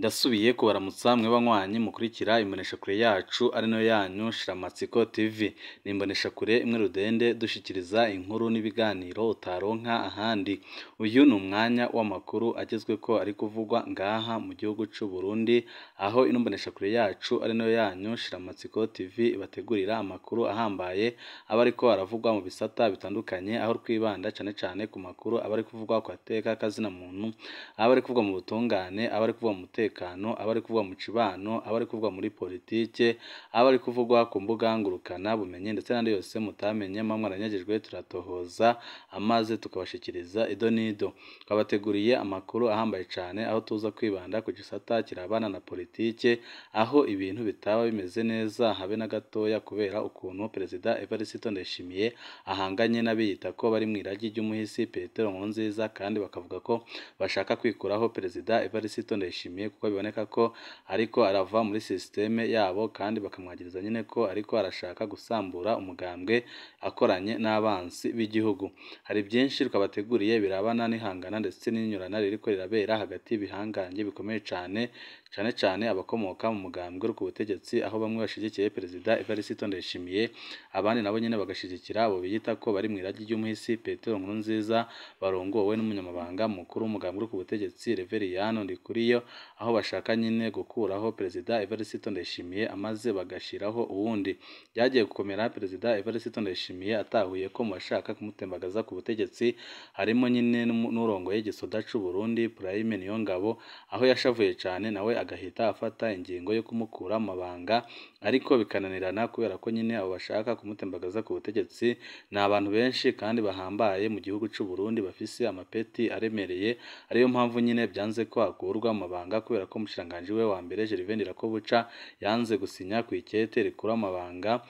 Ndasubiye kubaramutsa mwe banywanyi mukurikira imboneshakure yacu ari nayo yanyu Shiramatsiko TV. Ni imboneshakure imwe rudende dushikiriza inkuru n'ibiganiro utaronka ahandi. Uyu ni umwanya w'amakuru agezweko ari kuvugwa ngaha mu gihugu c'u Burundi, aho ino mboneshakure yacu ari nayo yanyu Shiramatsiko TV ibategurira amakuru ahambaye aba ariko aravugwa mu bisata bitandukanye, aho twibanda cane cane ku makuru aba ari kuvugwa ku gateka k'azina muntu, aba ari kuvugwa mu butungane, aba ari kuvugwa mu mutekano, aba ari kuvugwa mu cibano, aba ari kuvugwa muri politike, aba ari kuvugwa ku mbuga ngurukana bumenyi ndetse n'andi yose mutamenye muba mwaranyagijwe, turatohoza amaze tukabashikiriza ido n'ido. Twabateguriye amakuru ahambaye cane aho tuza kwibanda ku gisata kirabana na politike, aho ibintu bitaba bimeze neza habe na gatoya kubera ukuntu Perezida Evariste Ndayishimiye ahanganye n'abiyita ko bari mw'iragi ry'umuhisi Petero Nkurunziza, kandi bakavuga ko bashaka kwikuraho Perezida Evariste Ndayishimiye kuko biboneka ko ariko arava muri systeme yabo, kandi bakamwagiriza nyine ko ariko arashaka gusambura umugambwe akoranye n'abansi b'igihugu. Hari byinshi twabateguriye birabana n'ihangana ndetse n'inyurana ririko rirabera hagati y'ibihangange bikomeye cane, cane cane abakomoka mu mugambwe uri ku butegetsi, aho bamwe bashigikiye Perezida Evariste Ndayishimiye, abandi nabo nyene bagashigikira abo biyita ko bari mw'iragi ry'umuhisi Petero Nkurunziza, barongowe n'umunyamabanga mukuru w'umugambwe uri ku butegetsi Reveriyano Ndikuriyo, aho bashaka nyine gukuraho Perezida Evariste Ndayishimiye amaze bagashiraho uwundi. Byagiye gukomera Perezida Evariste Ndayishimiye atahuye ko mu bashaka kumutembagaza ku butegetsi harimo nyine n'urongoye igisoda c'u Burundi Prime Niyongabo, aho yashavuye cane nawe agahita afata ingingo yo kumukura mu mabanga, ariko bikananirana kubera ko nyine abo bashaka kumutembagaza ku butegetsi ni abantu benshi kandi bahambaye mu gihugu c'u Burundi bafise amapeti aremereye, ariyo mpamvu nyine byanze ko akurwa mu mabanga kubera ko umushikiranganji we wa mbere Gervais Ndirakobuca yanze gusinya kw'ikete rikura mu mabanga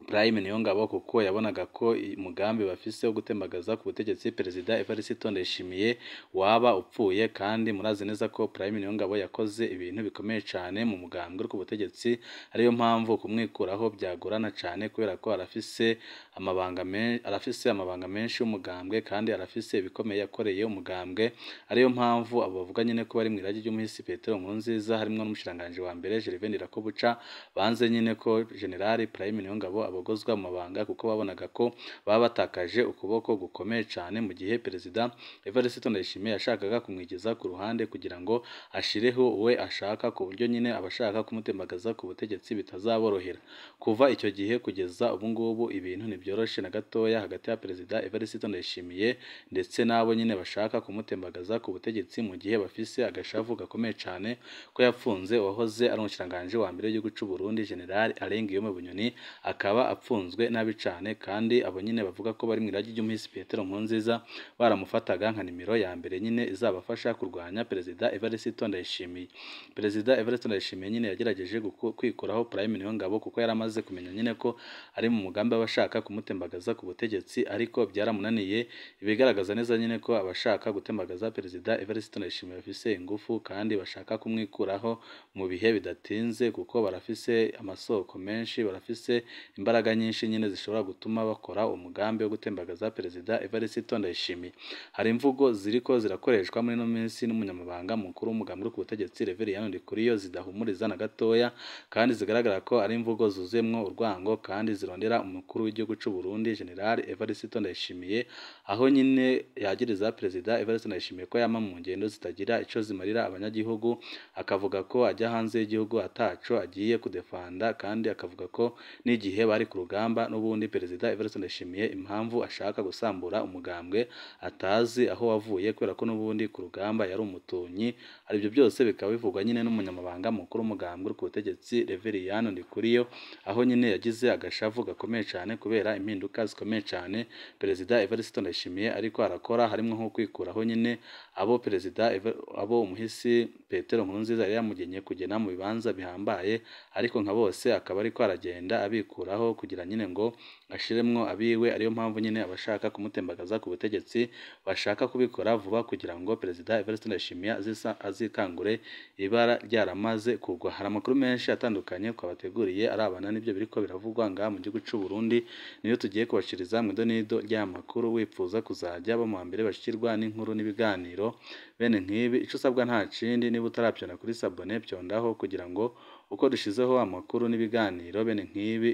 Prime Niyongabo, kuko yabonaga ko umugambi bafise wo gutembagaza ku butegetsi Perezida Evariste Ndayishimiye waba upfuye, kandi murazi neza ko Prime Niyongabo yakoze ibintu bikomeye cane mu mugambwe uri ku butegetsi, ariyo mpamvu kumwikuraho byagorana cane kubera ko arafise amabanga menshi y'umugambwe kandi arafise ibikomeye yakoreye umugambwe, ariyo mpamvu abo bavuga nyine ko bari mw'iragi ry'umuhisi Petero Nkurunziza harimwo n'umushikiranganji wa mbere Gervais Ndirakobuca, banze nyine ko General Prime Niyongabo abogozwa mu mabanga kuko babonaga ko baba batakaje ukuboko gukomeye cane mu gihe Perezida Evariste Ndayishimiye yashakaga kumwigiza ku ruhande kugira ngo ashireho uwe ashaka, ku buryo nyine abashaka kumutembagaza ku butegetsi bitazaborohera. Kuva icyo gihe kugeza ubu ngubu ibintu ntibyoroshe na gatoya hagati ya Perezida Evariste Ndayishimiye ndetse n'abo nyine bashaka kumutembagaza ku butegetsi, mu gihe bafise agashavu gakomeye cane ko yapfunze uwahoze ari umushikiranganji wa mbere w'igihugu c'u Burundi General Alain Guillaume Bunyoni, akaba apfunzwe nabi cane, kandi abo nyine bavuga ko bari mw'iragi ry'umuhisi Petero Nkurunziza baramufataga nka nimero ya mbere nyine izabafasha kurwanya Perezida Evariste Ndayishimiye. Perezida Evariste Ndayishimiye nyine yagerageje kwikuraho Prime Niyongabo kuko yari amaze kumenya nyine ko ari mu mugambi w'abashaka kumutembagaza ku butegetsi, ariko byaramunaniye, ibigaragaza neza nyine ko abashaka gutembagaza Perezida Evariste Ndayishimiye bafise ingufu kandi bashaka kumwikuraho mu bihe bidatinze, kuko barafise amasoko menshi, barafise imbaraga nyinshi nyine zishobora gutuma bakora umugambi wo gutembagaza Perezida Evariste Ndayishimiye. Hari imvugo ziriko zirakoreshwa muri ino minsi n'umunyamabanga mukuru w'umugambi uri ku butegetsi Reveriyano Ndikuriyo zidahumuriza na gatoya, kandi zigaragara ko ari imvugo zuzuyemwo urwango kandi zirondera umukuru w'igihugu c'u Burundi General Evariste Ndayishimiye, aho nyine yagiriza Perezida Evariste Ndayishimiye ko yama mu ngendo zitagira ico zimarira abanyagihugu, akavuga ko ajya hanze y'igihugu ataco agiye kudefanda, kandi akavuga ko n'igihe bari ku rugamba n'ubundi Perezida Evariste Ndayishimiye impamvu ashaka gusambura umugambwe atazi aho wavuye, kubera ko n'ubundi ku rugamba yari umutunyi. Aribyo byose bikaba bivugwa nyine n'umunyamabanga mukuru w'umugambwe uri ku butegetsi Reveriyano Ndikuriyo, aho nyine yagize agashavu gakomeye cane kubera impinduka zikomeye cane Perezida Evariste Ndayishimiye ariko arakora, harimwo nko kwikuraho nyine abo Perezida abo umuhisi Petero Nkurunziza yari yamugenye kugena mu bibanza bihambaye, ariko nka bose akaba ariko aragenda abikuraho kumukuraho kugira nyine ngo ashiremwo abiwe, ariyo mpamvu nyine abashaka kumutembagaza ku butegetsi bashaka kubikora vuba kugira ngo Perezida Evariste Ndayishimiye azikangure ibara ryaramaze kugwa. Hari amakuru menshi atandukanye twabateguriye arabana n'ibyo biriko biravugwa ngaha mu gihugu c'u Burundi, niyo tugiye kubashiriza mu idonido ry'aya makuru. Wipfuza kuzajya bo mu mbere bashikirwa n'inkuru n'ibiganiro bene nk'ibi, ico usabwa nta kindi, niba utaravyonda kuri sabone vyondaho kugira ngo uko dushizeho amakuru n'ibiganiro bene nk'ibi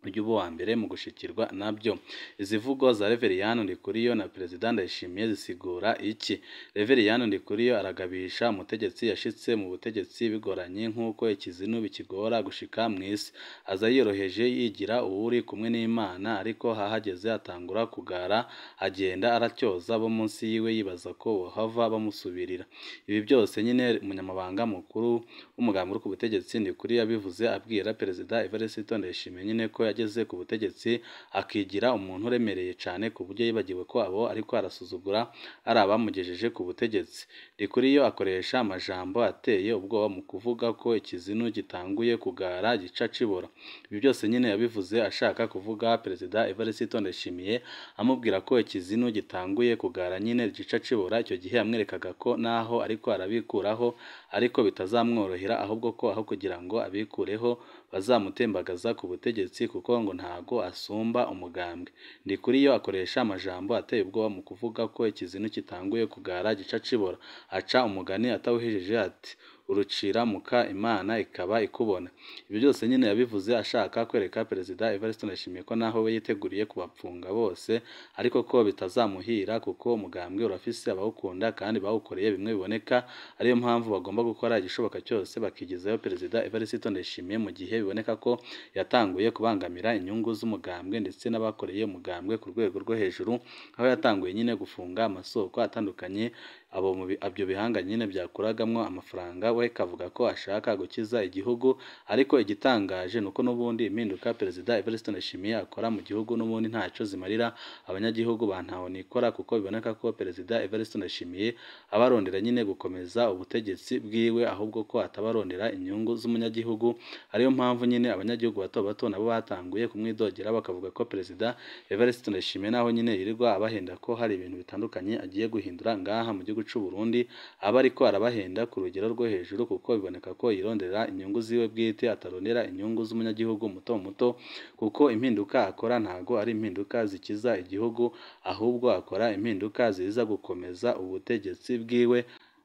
ujye uba uwa mbere mu gushikirwa nabyo. Izi mvugo za Reveriyani Ndikuriyo na Perezida Ndayishimiye zisigura iki? Reveriyani Ndikuriyo aragabisha umutegetsi yashitse mu butegetsi bigoranye nk'uko ikizinu bikigora gushika mw'isi. Aza yiyoroheje yigira uwuri kumwe n'Imana, ariko hahageze atangura kugara, agenda aratyoza abo munsi yiwe yibaza ko bohava bamusubirira. Ibi byose nyine umunyamabanga mukuru w'umugambi uri ku butegetsi Ndikuriyo yabivuze abwira Perezida Evariste Ndayishimiye nyine ko yageze ku butegetsi akigira umuntu uremereye cyane ku buryo yibagiwe ko abo ariko arasuzugura ari abamugejeje ku butegetsi. Ndikuriyo akoresha amajambo ateye ubwoba mu kuvuga ko ikizinu gitanguye kugara gica cibora. Ibi byose nyine yabivuze ashaka kuvuga Perezida Evariste Ndayishimiye amubwira ko ikizinu gitanguye kugara nyine gica cibora. Icyo gihe yamwerekaga ko naho ariko arabikuraho ariko bitazamworohera, ahubwo ko aho kugira ngo abikureho bazamutembagaza ku butegetsi kuko ngo ntago asumba umugambwe. Ndikuriyo akoresha amajambo ateye ubwoba mu kuvuga ko ikizinu kitanguye kugara gica cibora. Aca umugani atawuhejeje ati urucira muka Imana ikaba ikubona. Ibyo byose nyine yabivuze ashaka kwereka Perezida Evariste Ndayishimiye ko naho we yiteguriye kubapfunga bose, ariko ko bitazamuhira kuko umugambwe urafise abawukunda kandi bawukoreye bimwe biboneka, ariyo mpamvu bagomba gukora igishoboka cyose bakigezayo Perezida Evariste Ndayishimiye mu gihe biboneka ko yatanguye kubangamira inyungu z'umugambwe ndetse n'abakoreye umugambwe ku rwego rwo hejuru, aho yatanguye nyine gufunga amasoko atandukanye abo ibyo bihanga nyine byakuragamwo amafaranga. We kavuga ko ashaka gukiza igihugu, ariko igitangaje nuko n'ubundi impinduka Perezida Evariste Ndayishimiye akora mu gihugu n'ubundi ntaco zimarira abanyagihugu ba ntahonikora, kuko biboneka ko Perezida Evariste Ndayishimiye abarondera nyine gukomeza ubutegetsi bwiwe, ahubwo ko atabarondera inyungu z'umunyagihugu. Ariyo mpamvu nyine abanyagihugu bato bato nabo batanguye kumwidogera bakavuga ko Perezida Evariste Ndayishimiye naho nyine yirirwa abahenda ko hari ibintu bitandukanye agiye guhindura ngaha mu gihugu c'u Burundi, aba ariko arabahenda ku rugero rwo hejuru, kuko biboneka ko yirondera inyungu ziwe bwite atarondera inyungu z'umunyagihugu muto muto, kuko impinduka akora ntago ari impinduka zikiza igihugu, ahubwo akora impinduka ziza gukomeza ubutegetsi bwiwe.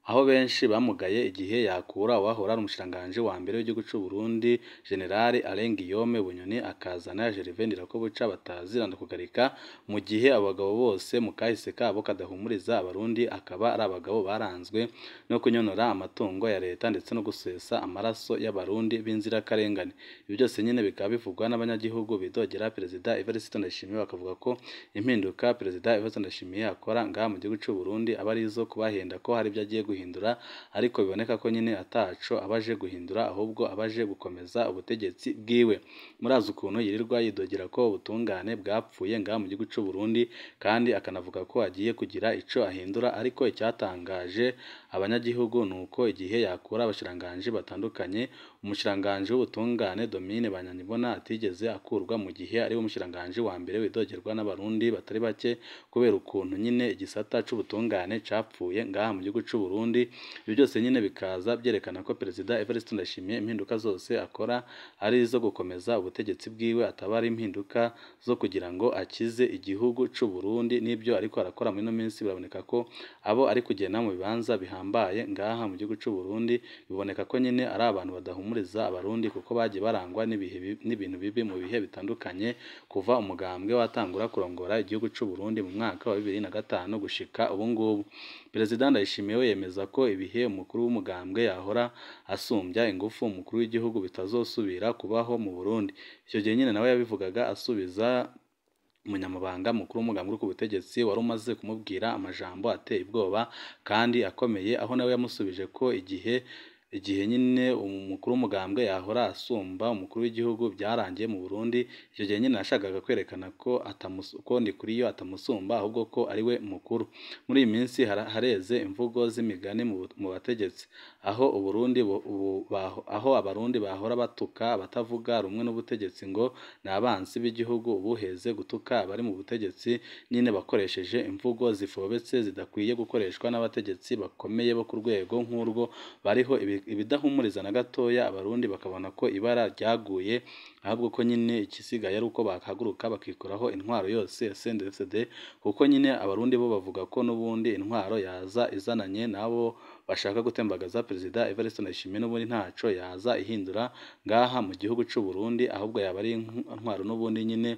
Aho benshi bamugaye igihe yakura uwahora ari umushikiranganji wa mbere w'igihugu c'u Burundi General Alain Guillaume Bunyoni akazana Gervais Ndirakobuca bataziranda kugarika, mu gihe abagabo bose mu kahise kabo kadahumuriza abarundi akaba ari abagabo baranzwe no kunyonora amatungo ya leta ndetse no gusesa amaraso y'abarundi b'inzirakarengane. Ibi byose nyine bikaba bivugwa n'abanyagihugu bidogera Perezida Evariste Ndayishimiye, bakavuga ko impinduka Perezida Evariste Ndayishimiye akora ngaha mu gihugu c'u Burundi aba ari izo kubahenda ko hari ibyo agiye guhindura, ariko biboneka ko nyine ataco abaje guhindura, ahubwo abaje gukomeza ubutegetsi bwiwe. Murazi ukuntu yirirwa yidogera ko ubutungane bwapfuye ngaha mu gihugu c'u Burundi, kandi akanavuga ko agiye kugira ico ahindura, ariko icyatangaje abanyagihugu nuko igihe yakura abashikiranganji batandukanye, umushikiranganji w'ubutungane Domine Banyanibona atigeze akurwa mu gihe ari we mushikiranganji wa mbere widogerwa n'abarundi batari bake kubera ukuntu nyine igisata c'ubutungane capfuye ngaha mu gihugu c'u Burundi. Ibi byose nyine bikaza byerekana ko Perezida Evariste Ndayishimiye impinduka zose akora ari izo gukomeza ubutegetsi bwiwe, ataba ari impinduka zo kugira ngo akize igihugu c'u Burundi. N'ibyo ariko arakora muri ino minsi biraboneka ko abo ari kugena mu bibanza bihambaye ngaha mu gihugu c'u Burundi, biboneka ko nyine ari abantu badahumuriza abarundi, kuko bagiye barangwa n'ibintu bibi mu bihe bitandukanye kuva umugambwe watangura kurongora igihugu c'u Burundi mu mwaka wa 2005 gushika ubu ngubu. Perezida Ndayishimiye we yemeza ko ibihe umukuru w'umugambwe yahora asumbya ingufu umukuru w'igihugu bitazosubira kubaho mu Burundi. Icyo gihe nyine nawe yabivugaga asubiza umunyamabanga mukuru w'umugambwe uri ku butegetsi wari umaze kumubwira amajambo ateye ubwoba kandi akomeye, aho nawe yamusubije ko igihe Igihe nyine umukuru w'umugambwe yahora asumba umukuru w'igihugu byarangiye mu Burundi. Icyo gihe nyine yashakaga kwerekana ko ko Ndikuriyo atamusumba, ahubwo ko ari we mukuru. Muri iyi minsi hareze imvugo z'imigani mu bategetsi, aho Uburundi aho Abarundi bahora batuka abatavuga rumwe n'ubutegetsi ngo ni abansi b'igihugu, ubu heze gutuka abari mu butegetsi nyine bakoresheje imvugo zifobetse zidakwiye gukoreshwa n'abategetsi bakomeye bo ku rwego nk'urwo bariho, ibidahumuriza na gatoya Abarundi bakabona ko ibara ryaguye, ahubwo ko nyine ikisigaye ari uko bakahaguruka bakikuraho intwaro yose ya CNDD-FDD, kuko nyine Abarundi bo bavuga ko n'ubundi intwaro yaza izananye n'abo bashaka gutembagaza Perezida Evariste Ndayishimiye, n'ubundi ntaco yaza ihindura ngaha mu gihugu c'u Burundi, ahubwo yaba ari intwaro n'ubundi nyine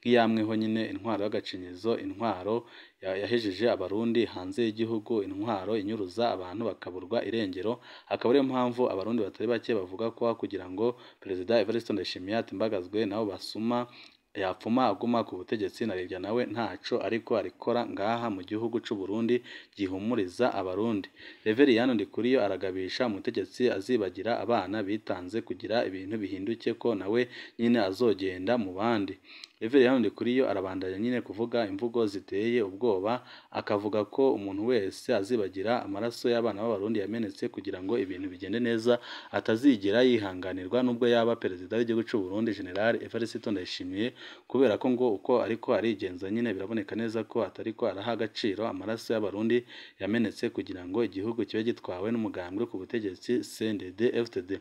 nk'iyamweho nyine, intwaro y'agacinyizo, intwaro yahejeje Abarundi hanze y'igihugu, intwaro inyuruza abantu bakaburwa irengero. Akaba ariyo mpamvu Abarundi batari bake bavuga ko kugira ngo Perezida Evariste Ndayishimiye atimbagazwe nabo basuma, yapfuma aguma ku butegetsi, narebya nawe ntaco ariko arikora ngaha mu gihugu c'u Burundi gihumuriza Abarundi. Reveriyani Ndikuriyo aragabisha umutegetsi azibagira abana bitanze kugira ibintu bihinduke ko nawe nyine azogenda mu bandi. Reveriyani Ndikuriyo arabandanya nyine kuvuga imvugo ziteye ubwoba, akavuga ko umuntu wese azibagira amaraso y'abana b'Abarundi yamenetse kugira ngo ibintu bigende neza atazigera yihanganirwa, nubwo yaba perezida w'igihugu c'u Burundi General Evariste Ndayishimiye, kubera ko ngo uko ariko arigenza nyine biraboneka neza ko atariko araha agaciro amaraso y'Abarundi yamenetse kugira ngo igihugu kibe gitwawe n'umugambwe ku butegetsi CNDD-FDD.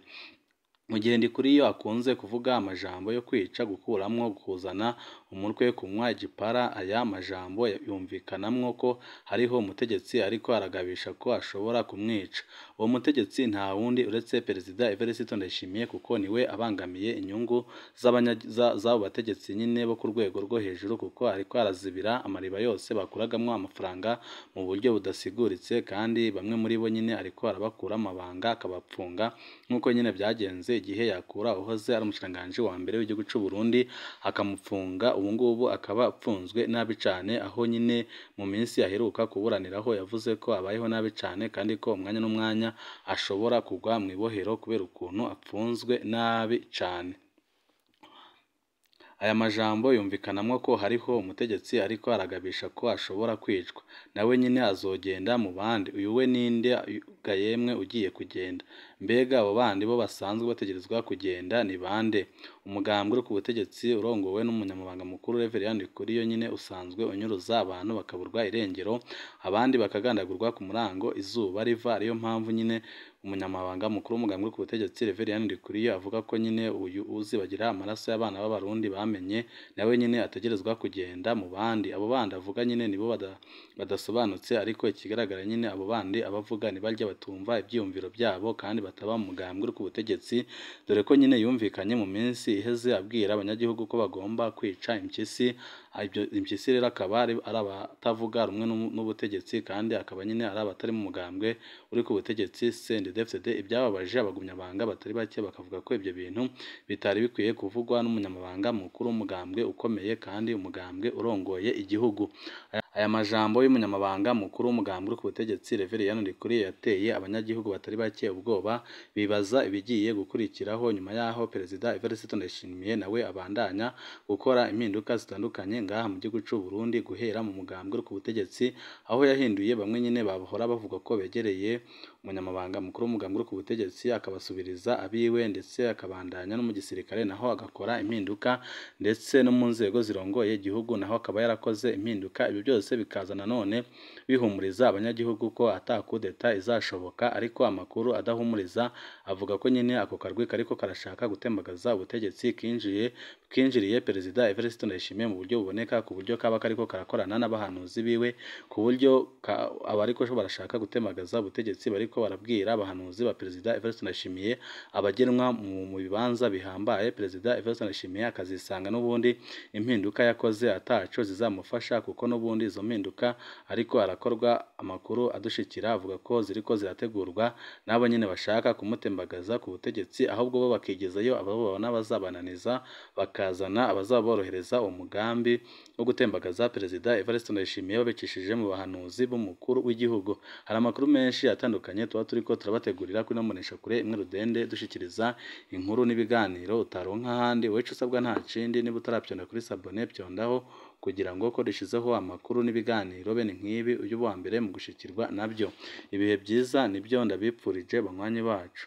Mu gihe Ndikuriyo akunze kuvuga amajambo yo kwica, gukuramwo, kuzana umutwe, kunywa igipara, aya majambo yumvikanamwo ko hariho umutegetsi ariko aragabisha ko ashobora kumwica. Uwo mutegetsi nta wundi uretse Perezida Evariste Ndayishimiye, kuko niwe abangamiye inyungu z'abo bategetsi nyine bo ku rwego rwo hejuru, kuko ariko arazibira amariba yose bakuragamwo amafaranga mu buryo budasiguritse, kandi bamwe muri bo nyine ariko arabakura amabanga akabapfunga, nk'uko nyine byagenze igihe yakura uhoze ari umushikiranganji wa mbere w'igihugu c'u Burundi akamufunga, ubu ngubu akaba apfunzwe nabi cane, aho nyine mu minsi aheruka kuburaniraho yavuze ko abayeho nabi cane, kandi ko umwanya n'umwanya ashobora kugwa mw'ibohero kubera ukuntu apfunzwe nabi cane. Aya majambo yumvikanamwo ko hariho umutegetsi ariko aragabisha ko ashobora kwicwa, nawe nyine azogenda mu bandi. Uyu we ninde ga yemwe ugiye kugenda? Mbega abo bandi bo basanzwe bategerezwa kugenda ni bande? Umugambwe uri ku butegetsi urongowe n'umunyamabanga mukuru Reveriyani Ndikuriyo nyine usanzwe unyuruza abantu bakaburwa irengero, abandi bakagandagurwa ku murango izuba riva. Ariyo mpamvu nyine umunyamabanga mukuru w'umugambwe uri ku butegetsi Reveriyani Ndikuriyo avuga ko nyine uyu uzibagira amaraso y'abana b'Abarundi bamenye nawe nyine ategerezwa kugenda mu bandi. Abo bandi avuga nyine nibo badasobanutse, ariko ikigaragara nyine abo bandi abavuga ni barya batumva ivyiyumviro byabo kandi bataba mu mugambwe uri ku butegetsi, dore ko nyine yumvikanye mu minsi iheze abwira abanyagihugu ko bagomba kwica impyisi. Impyisi rero akaba ari abatavuga rumwe n'ubutegetsi, kandi akaba nyine ari abatari mu mugambwe uri ku butegetsi CNDD-FDD. Ibyababaje abagumyabanga batari bake bakavuga ko ibyo bintu bitari bikwiye kuvugwa n'umunyamabanga mukuru w'umugambwe ukomeye kandi umugambwe urongoye igihugu. Aya majambo y'umunyamabanga mukuru w'umugambwe uri ku butegetsi Reveriyani Ndikuriyo yateye abanyagihugu batari bake ubwoba, bibaza ibigiye gukurikiraho nyuma y'aho Perezida Evariste Ndayishimiye nawe abandanya gukora impinduka zitandukanye ngaha mu gihugu c'u Burundi, guhera mu mugambwe uri ku butegetsi, aho yahinduye bamwe nyine bahora bavuga ko begereye umunyamabanga mukuru w'umugambwe uri ku butegetsi, akabasubiriza abiwe, ndetse akabandanya no mu gisirikare naho agakora impinduka, ndetse no mu nzego zirongoye igihugu naho akaba yarakoze impinduka. Ibyo byose bikaza nanone bihumuriza abanyagihugu ko ata kudeta izashoboka, ariko amakuru adahumuriza avuga ko nyine ako karwi kariko karashaka gutembagaza ubutegetsi kinjiriye Perezida Evariste Ndayishimiye mu buryo buboneka, ku buryo kaba kariko karakorana n'abahanuzi biwe, ku buryo abariko barashaka gutembagaza ubutegetsi bariko barabwira abahanuzi ba Perezida Evariste Ndayishimiye abagenwa mu bibanza bihambaye. Perezida Evariste Ndayishimiye akazisanga n'ubundi impinduka yakoze ataco zizamufasha, kuko n'ubundi izo mpinduka ariko arakorwa. Amakuru adushikira avuga ko ziriko zirategurwa n'abo nyine bashaka kumutembagaza ku butegetsi, ahubwo bo bakigezayo abo babona bazabananiza, bakazana abazaborohereza uwo mugambi wo gutembagaza Perezida Evariste Ndayishimiye babicishije mu bahanuzi b'umukuru w'igihugu. Hari amakuru menshi atandukanye atandukanye tuba turiko turabategurira kuri ino mboneshakure imwe rudende, dushikiriza inkuru n'ibiganiro utaronka ahandi. Wowe ico usabwa nta kindi, niba utaravyonda kuri s'abonner, vyondaho kugira ngo ko dushizeho amakuru n'ibiganiro bene nk'ibi ujye uba uwa mbere mu gushikirwa nabyo. Ibihe byiza nibyo ndabipfurije, banywanyi bacu.